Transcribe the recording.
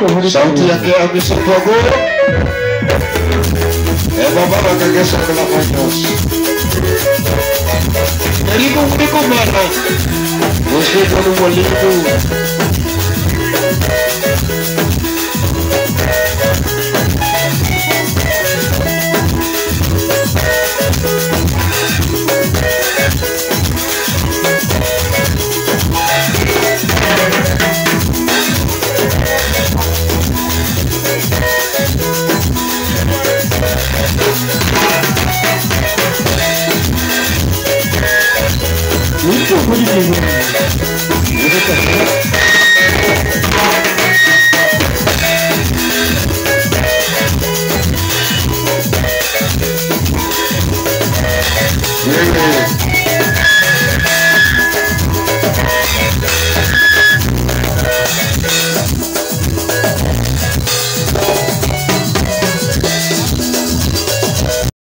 Sauti yake Hamisi Twago. Baba wakagesa kala manyos. Karibu kumana. Você todo molito.